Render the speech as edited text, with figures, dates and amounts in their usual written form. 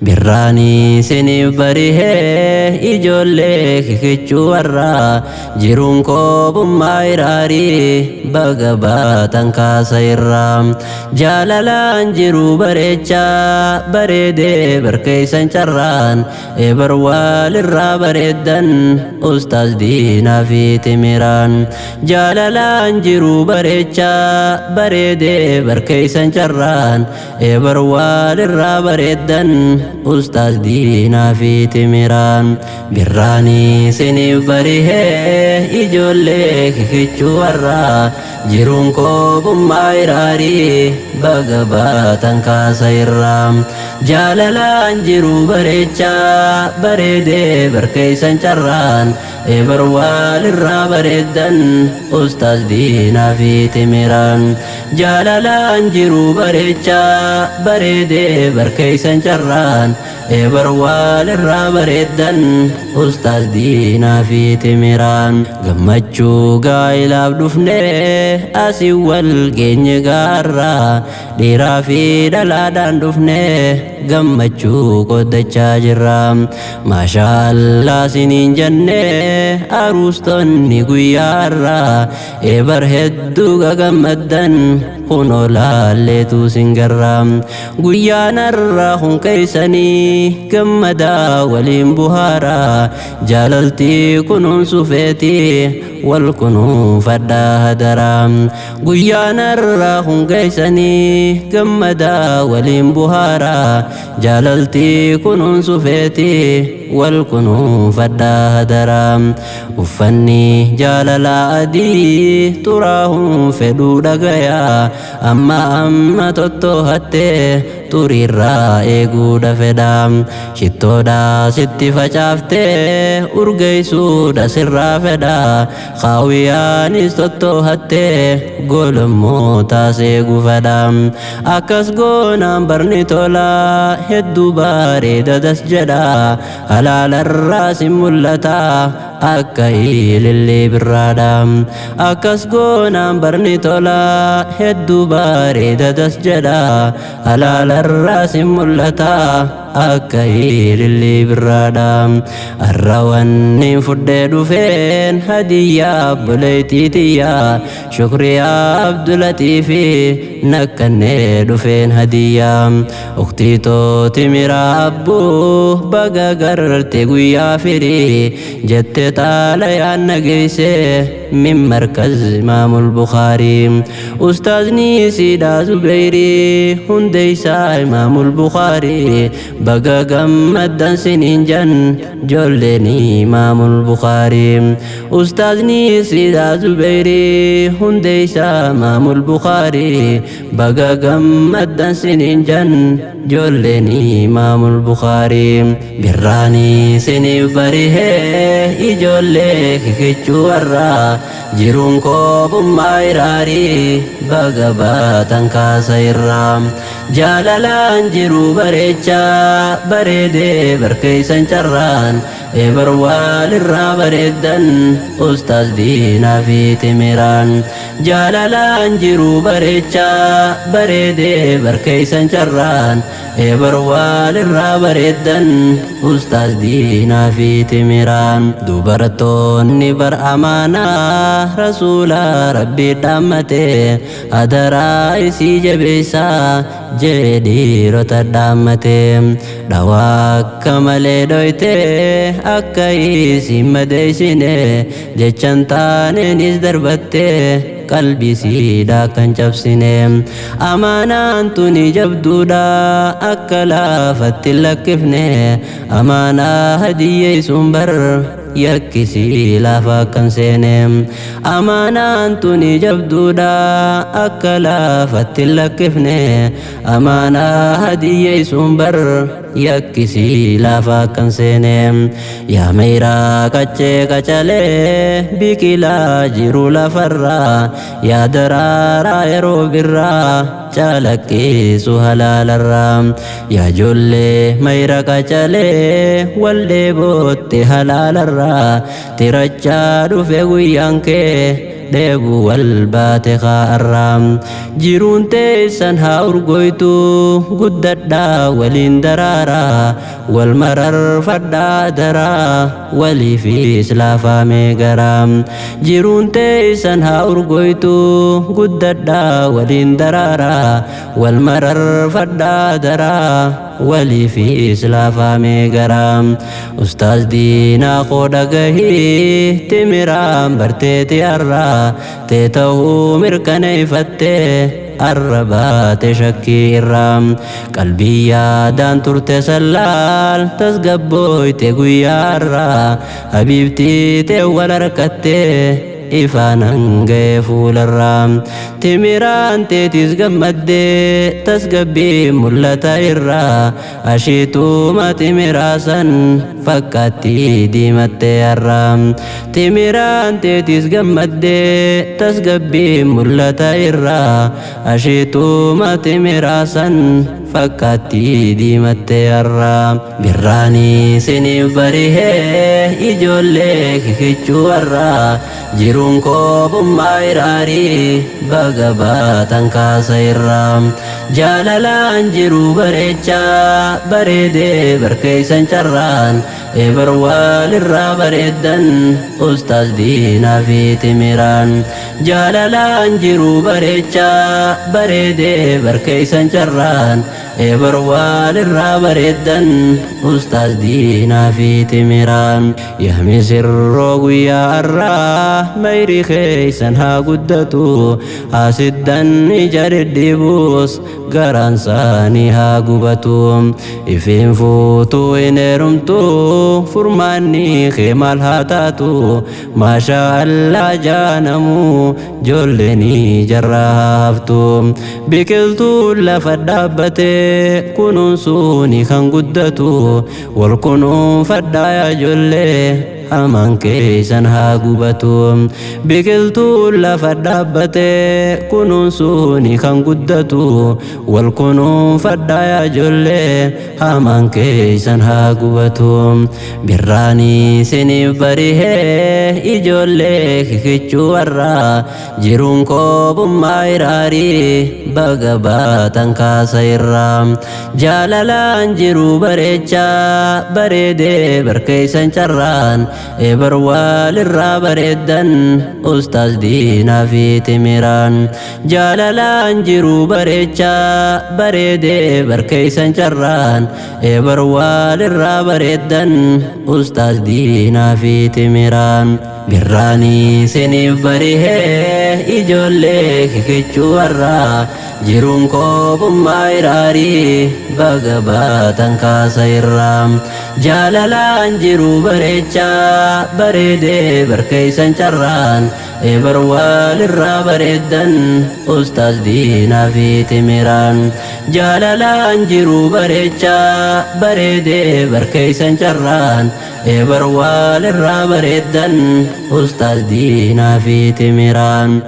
Birraanii siniif barihee ijoollee kikichuu warraa jiruun koobummaa iraarii baga baatan kaasa irraa jaalalaan jiruu bareechaa bareedee barkeeysan carraan ebar waalirraa bareeddan ustaas Diinaa fi Timiraan jaalalaan jiruu bareechaa bareedee barkeeysan carraan ebar waalirraa bareeddan ustaas Diinaa fi Timiraan. Birraanii siniif barihee ijoollee kikichuu warraa jiruun koobummaa iraarii baga baatan kaasa irraa jaalalaan jiruu bareechaa bareedee barkeeysan carraan ebar waalirraa bareeddan ustaas Diinaa fi Timiraan jaalalaan jiruu bareechaa bareedee barkeeysan carraan ebar waalirraa bareeddan ustaas Diinaa fi Timiraan. Gammachuu gaa'ilaaf dhufnee asii wal geenye gaarraa dhiiraa fi dhalaadhaan dhufnee gammachuu qoddachaa jirra. Maashaallaa siniin jennee aruustonni guyyaarraa ebar hedduu gagammaddan kunoo laalleetu sin garra. Guyyaan har'aa kun keeysanii gammadaa waliin buhaaraa jaalaltii kunuunsu feetii wal kunuunfadhaa hadaraa. Guyyaan har'aa kun keeysanii gammadaa waliin buhaaraa jaalaltii kunuunsu feetii wal kunuunfadhaa hadaraa. Uffanni jaalalaa adii xuraahuun fedhuu dhagayaa amma amma tottoohattee xuriirraa eeguudha fedha. Shittoodha sitti facaaftee urgeessuudha sirraa fedha. Kaawiyaanis tottoohattee golommoo taasee gufadha. Akkas goonaan barni tola hedduu bareeda das jedha. Halaalarraa sin mul'ata akka ilillee birraadha. Akkas goonaan barni tola hedduu bareeda das jedha. Halaalarraa sin mul'ata akka ilillee birraadha. Arra wanni fudhee dhufeen hadiyyaa obboleettii tiyyaa Shukriyaa Abdulatiifi nakkannee dhufeen hadiyyaa. Uktii too Timiraa abbuu baga garte guyyaa firii jette xaalayaan nageeyse min markaz Imaamul Bukhaarii. Ustaazni Siidaa Zubeyrii hundeeysaa Imaamul Bukhaarii baga gammaddan siniin jan joolleen Imaamul Bukhaarii. Ustaazni Siidaa Zubeyrii hundeeysaa Imaamul Bukhaarii baga gammaddan siniin jan joolleen Imaamul Bukhaarii. Birraanii siniif barihee ijoollee kikichuu warraa jiruun koobummaa iraarii baga baatan kaasa irraa jaalalaan jiruu bareechaa bareedee barkeeysan carraan ebar waalirraa bareeddan ustaas Diinaa fi Timiraan jaalalaan jiruu bareechaa bareedee barkeeysan carraan ebar waalirraa bareeddan ustaas Diinaa fi Timiraan. Dubartoonni bar amaanaa rasuula rabbii dhaammate hadaraa isii jabeessaa jee dhiirota dhaammate dhawaa akka malee dhoyte akka isiin madeessine jechan taaneenis darbatte qalbii siidhaa kan cabsine. Amaanaan tuni jabduudha akka laafatti lakkifne amaanaa hadiyyeessuun bar yakkisii lafa kan seene. Amaanaan tuni jabduudha akka laafatti lakkifne amaanaa hadiyyeessuun bar yakkisii lafa kan seene. Yaa meeyraa qaccee qacalee biqilaa jiru lafarraa yaa daraaraa yeroo birraa calaqqisu halaalarraa yaa ijoollee mayra qacalee waldee bootte halaalarraa tirachaa dhufe guyyaan kee Dheebuu wal baate kaa'arraa jiruun teessan haa urgoytu guddadhaa waliin daraaraa wal mararfadhaa daraa waliifis laafaamee garaa jiruun teessan haa urgoytu guddadhaa waliin daraaraa wal mararfadhaa daraa waliifis laafaamee garaa ustaaz diinaa koo dhagahii timiraan barteeti har'aa tee ta'uu mirkaneeffattee arra baate shakkii irraa qalbii yaadaan turte sallaal tasgabbooyte guyyaa har'aa habiibtii tee wal harkattee ifaan hanga'e fuularraa timiraan teetis gammaddee tasgabbii mul'ata irraa ashiituma timiraa san fakkaattii diimattee har'aa timiraan teetis gammaddee tasgabbii mul'ata irraa ashiituma timiraa san fakkaattii diimattee har'aa birraanii siniif barihee ijoollee kikichuu har'aa jiruun koobummaa iraarii baga baatan kaasa irraa jaalalaan jiruu bareechaa bareedee barkeeysan carraan ebar walirraa bareeddan ustaaz diinaa fi timiraan jaalalaan jiruu bareechaa bareedee barkeeysan carraan ebar walirraa bareeddan ustaaz diinaa fi timiraan yahmi sirroo guyyaa har'aa mayrii keeysan haa guddatu haasiddan ija dhidhiibuus garaan saanii haa gubatu ifiin fuutuu hin heerumtu furmaanni kee maal haa taatu maashaa allaa jaanamuu joolleenii jarraa haa haftu biqiltuu lafa dhaabbatee kunuunsuuni kan guddatu wal kunuunfadhaa yaa ijoollee hamaan keessan haa gubatu biqiltuu lafa dhaabbatee kunuunsuuni kan guddatu wal kunuunfadhaa yaa ijoollee hamaan keessan haa gubatu birraanii siniif barihee ijoollee kikichuu har'aa jiruun koobummaa iraarii baga baatan kaasa irraa jaalalaan jiruu bareechaa bareedee barkeeysan carraan ebar walirraa bareeddan ustaaz diinaa fi timiraan jaalalaan jiruu bareechaa bareedee barkeeysan carraan ebar walirraa bareeddan ustaaz diinaa fi timiraan birraanii siniif barihee ijoollee kikichuu har'aa jiruun koobummaa iraarii baga baatan kaasa irraa jaalalaan jiruu bareechaa bareedee barkeeysan carraan ebar walirraa bareeddan ustaaz diinaa fi timiraan jaalalaan jiruu bareechaa bareedee barkeeysan carraan ebar walirraa bareeddan ustaaz diinaa fi timiraan.